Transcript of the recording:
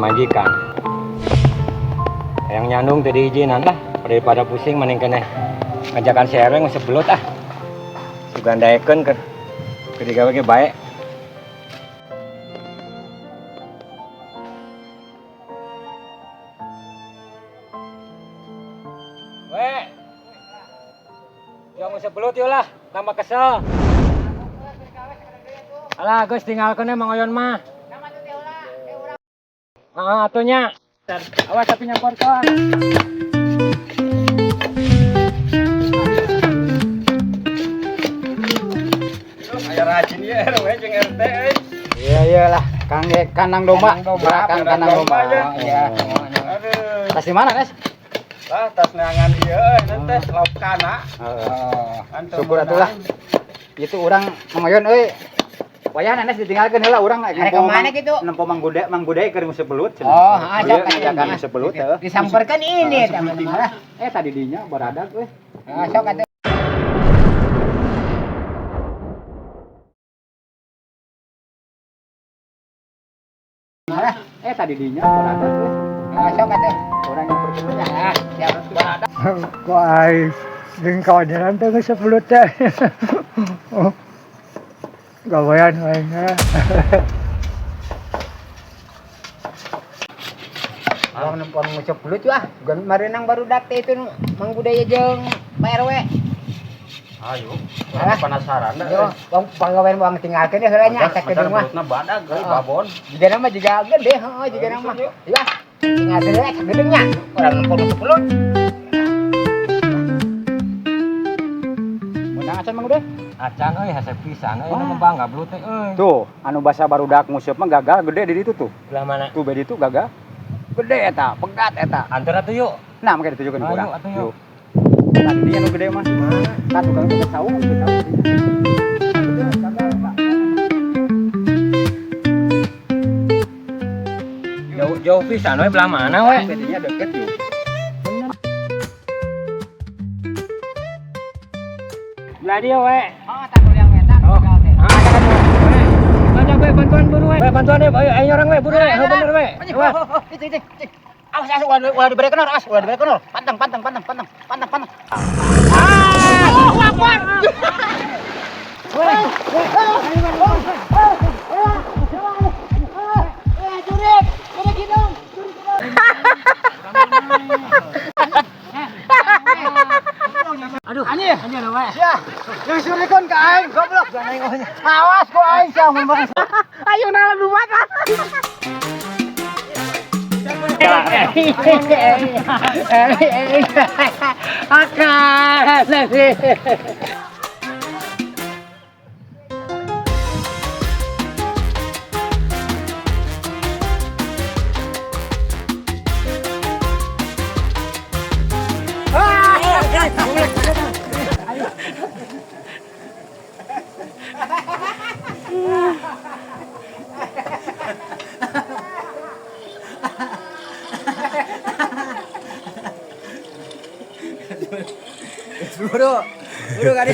Pamajikan. Yang nyandung teu diizinan lah, daripada pusing mending keneh ngajakan si RW nguseup belut ah. Sugan daekeun keur digawe ge bae. We. Yang nguseup belut yeuh lah, tambah kesel. Alah, geus tinggalkeun Mang Oyon mah. Heeh, atuh nya. Awas tapi nyamperkeun. Aya rajin ieu RW jeung RT euy. Iya iyalah, Kang ge kandang domba. Kandang domba, Kang kandang domba. ya. Iya. Aduh. Tas di mana, Nes? Lah tas neangan ieu euy, teh laukana. Heeh. Syukur atuh lah. Itu urang Mang Oyon euy. Wayahna Nes ditinggalkeun heula urang Arek kemana gitu? Nempo Mang Bude, Mang Bude keur nguseup belut cenah. Oh, heeh, Ieu sok ngajakan nguseup belut heuh. Disamperkeun ini teh malah. Eh tadi dinya baradag euy. Heeh, sok atuh. Malah, Eh tadi dinya baradag euy. heeh, sok atuh. Urang nyamperkeun nya. Ah, siap. Kok aing jeung kawajaran teh geus belut teh. Oh. Gawean aing. Urang nempo nguseup belut ah. Gan mareunang barudak teh itu Mang Budaya jeung Pak RW. Ayo, Alah. penasaran dah. Yo, wong panggawean wong tinggalkeun heula nya asa kedeng mah. Belutna badag euy, Heeh. babon. Jiga nama jiga gede, heeh jiga nama. Iya, tinggalkeun heula asa gedeng nya. Urang nempo nguseup belut. Meunang acan Mang Bude? Acan euy hese pisan euy nu bangga belut teh euy. Tuh, anu basa barudak nguseup mah gagal gede di ditu tuh. Belah mana? Tuh be ditu gagal. Gede eta, pegat eta. Antar atuh yuk. Nah, makanya ditujukan Ayo, kurang. atuh, yuk. Tadi dia anu gede mah. Kan tukang itu saung, gede saung. Gede, gagal, Pak. Jauh jauh pisan we belah mana we? Bedanya deket yuk. Belah dia we. Oh, tak kuliah eta. Oh. Ah, kan we. Bantuan we, bantuan buru we. Bantuan we, ayo ayo orang we, buru we. Heuh bener we. Wah. Itu itu. Awas awas ulah ulah diberi kenor, awas ulah diberi kenor. Pantang pantang pantang pantang pantang pantang. Ah! Allahu Akbar. Jurik, jurik hidung. Aduh. Anjir. Anjir we. Ya, disurikeun ka aing goblok. Awas ku aing sia mun banget. Ayo nalan lumat ah. Akan. Buru, buru kali.